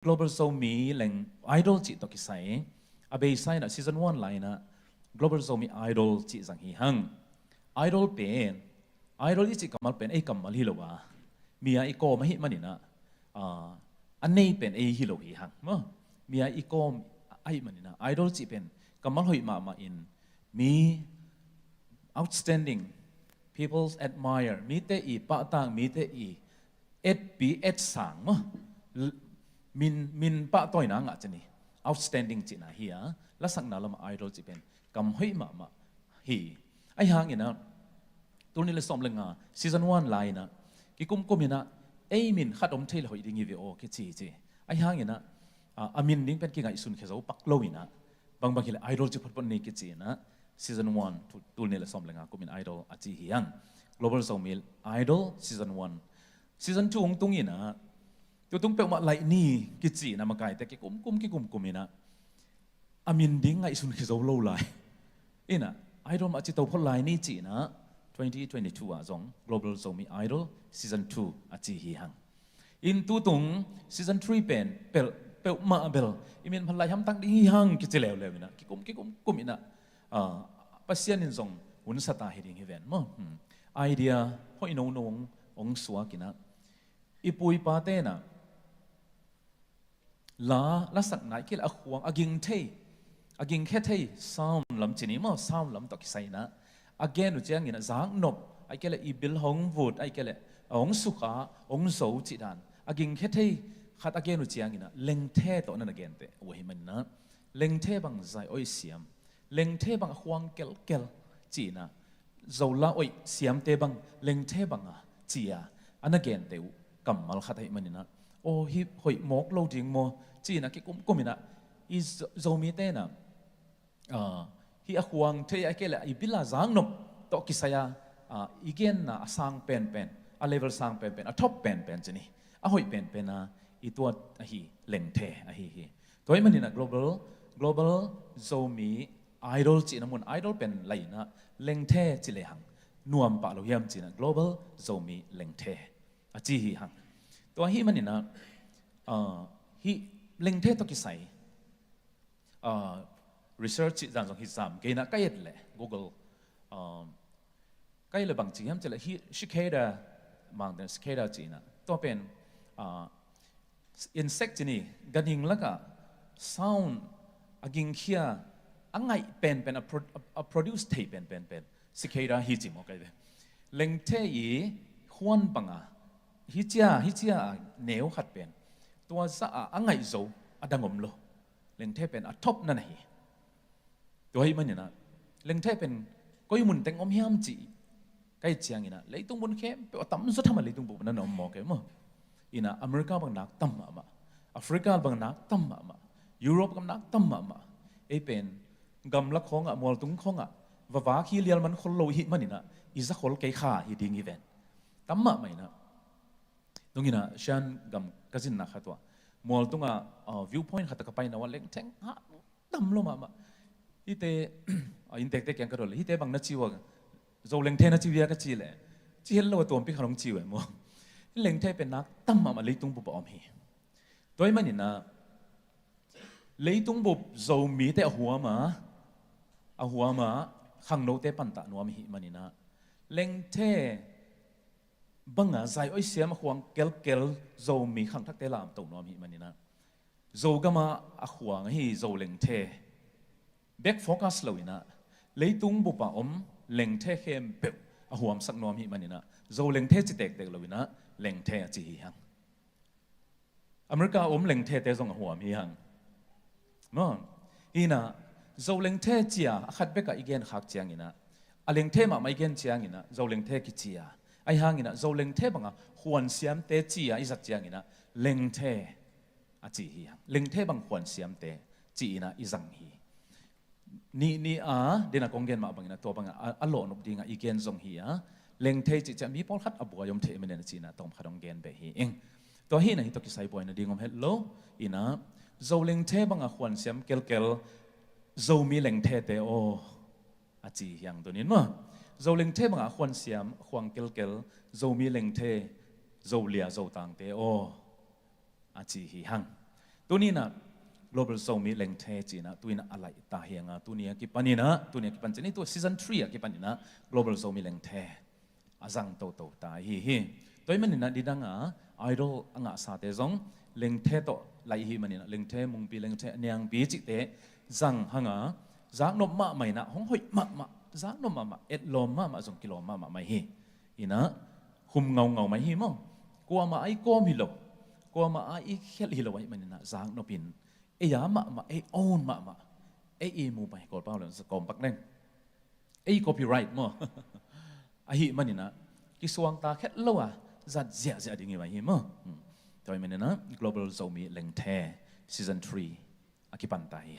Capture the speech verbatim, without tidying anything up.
Global Zomi Leng Idol cih tawh kisai a beisa inah season one lai inah Global Zomi Idol cih zang hi hang. Idol pen, Idol i cih kammal pen ei kammal hi lo a, mi a i kawm ahih maninah, ah, a nei pen ei hi lo hi hang maw. Mi a i kawm ahih maninah Idol cih pen kammal hoih mahmah in, mi outstanding, people admire, mite i pahtak, mite i etpi etsang maw, min, min pahtawina ngah cih ni. Outstanding cihna hi a, lasakna lamah Idol cih pen kam hoih mahmah hi. Ahi hanginah tul nih le sawm le nga season one lai inah kikumkum inah ei min khat om thei le hoih ding hi ve aw kici ci. Ahi hanginah, ah, a min ding pen kingaihsun khia zo pak lo inah bangbang hileh Idol ci photphot ni kici inah season one tu-, tul nih le sawm le nga kumin Idol a ci hi hang. Global Zomi Idol season one. Season two hong tung inah tutung peuhmah laih ni kici inah makaite kikumkum kikumkum inah a min ding ngaihsun khia zo lo lai inah Idol mah ci to phot lai ni ci inah twenty twenty-two ah zong Global Zomi Idol season two a ci hi hang. In tutung season three pen pel peuhmah bel i min phat lai hamtang ding hi hang kici leuleu inah kikum kikum kum inah, ah, Pasian in zong hun sata hi ding hi ven maw. Hmm. Idea hoih nono hong, hong suak inah i pu i pa tenah la lasakna i kei le a khuang a ging thei, a gingkhia thei sound lam ci ni maw, sound lam tawh kisai inah a gen uh ciangin ah zaknop, a kei le i bil hong vut, a kei le a hong sukha, hong zo cih dan a gingkhia thei khat a gen uh ciangin ah lengthe tawh nan a genteh uh ahih maninah lengthe bang zai oih siam, lengthe bang a khuang kelkel ci inah Zola oih siamte bang lengthe banga ci a ana genteh uh kammal khat ahih maninah aw hih hoih mawk lo ding maw ci inah kikumkum inah i Zo-, Zomite inah, ah, hih a khuang thei a kei le i bil a zaknop tawh kisai a, ah, i genna a sang penpen, a level sang penpen, a top penpen ci ni, a hoih penpen a i tuat ahi lengthe ahi hi. Tua ahih maninah Global, Global Zomi Idol cihna mun Idol pen lai inah lengthe ci lehang nuam pah lo hiam ci inah Global Zomi Lengthe a ci hi hang. Tua ahih maninah, ah, hih lengthe tawh kisai, ah, research cih zan zong hi zam kei inah ka et leh Google, ah, ka et leh bang ci hiam ci leh hih cicada, Mangten cicada ci inah tua pen, ah, insect ci ni, ganhing lakah sound a gingkhia a ngaih penpen a pro-, a, a produce thei penpen pen cicada hi ci maw kai ve. Lengthe i khuan banga hi cia, hi cia a neu khat pen tua zah a a ngaih zo a dang om lo. Lengthe pen a top nan ahi. Tua ahih maninah lengthe pen koi mun teng om hiam ci ka et cianginah leitung mun khempeuh a tamzaw thamah leitung bup nan a om maw kei maw. Inah America bang nak tam mahmah, Africa bang nak tam mahmah, Europe gam nak tam mahmah. Ei pen gamlak khawngah, mualtung khawngah vavak hi lial man khol lo ihih maninah i za khol kei kha hi ding hi ven. Tam mahmah inah. Tunginah Shan gam ka zinna khat uh ah mualtungah, ah, viewpoint khat ah ka paina uh ah lengthe ngah tam lo mahmah. Hihte, ah, inntekte kiang ka dot leh hihte bang na ci uh a, Zo lengthe na ci uh hia ka ci leh ci hel lo a tuampi khat hong ci uh e maw. Lengthe pen nak tam mahmah leitung bup ah om hi. Tua ahih maninah leitung bup Zomite a huam a, a huam a khangnote pantah nuam ihih maninah lengthe banga zai oih siam a khuang kelkel Zomi khangthakte lamto nuam ihih maninah Zogama a khuang ahi Zo lengthe bek focus lo inah leitung bupa om lengthe khempeuh a huamsak nuam ihih maninah Zo lengthe ci tektek lo inah lengthe a ci hi hang. America a om lengthete zong a huam hi hang. Maw? Inah Zo lengthe cia a khat bekah i gen khak cianginah a lengthe mahmah i gen cianginah Zo lengthe kicia. Ahi hanginah Zo lengthe banga khuansiamte cia i zat cianginah lengthe a ci hi hang. Lengthe bang khuansiamte ci inah i zang hi. Nih nih a dena kong gen mah bangin a tua bangin a, a lawhnop dingah i gen zong hi a, lengthei cihciah mi pawlkhat a buai om thei menen a cihna tawmkhat hong gen beh hi ing. Tua hi na hi tawh kisai buaina ding om het lo inah Zo lengthe banga khuansiam kelkel Zomi lengthete aw a ci hiang tunin maw. Zo lengthe banga khuansiam khuang kelkel Zomi lengthe Zolia Zotangte aw a ci hi hang. Tuni inah Global Zomi Lengthe ci inah tu inah a laih ta hi hang a, tuni a kipan inah, tuni a kipan ci inah, tu season three a kipan inah Global Zomi Lengthe a zang toto ta ahi hi. Tua ahih man inah nidang a idol a ngahsate zong Lengthe tawh laih ahih man inah Lengthe Mungpi, Lengthe Niangpi cihte zang hang a, zaknop mahmah inah hong hoih mahmah, zaknop mahmah, etlawm mahmah, zong kilawm mahmah mai hi. Inah hum ngaungau mai hi maw. Kuamah a i kawm hi lo, kuamah a i khialh hi lo ahih man inah zaknop in, ei a mahmah, ei own mahmah, ei i mu pai, Kawlpau le kawm pak leng, ei copyright maw. Ahih man inah kisuangta khet lo a zat ziahziah ding hi mai hi maw. Hmm. Tua ahih man inah Global Zomi Lengthe season three a kipan ta hi.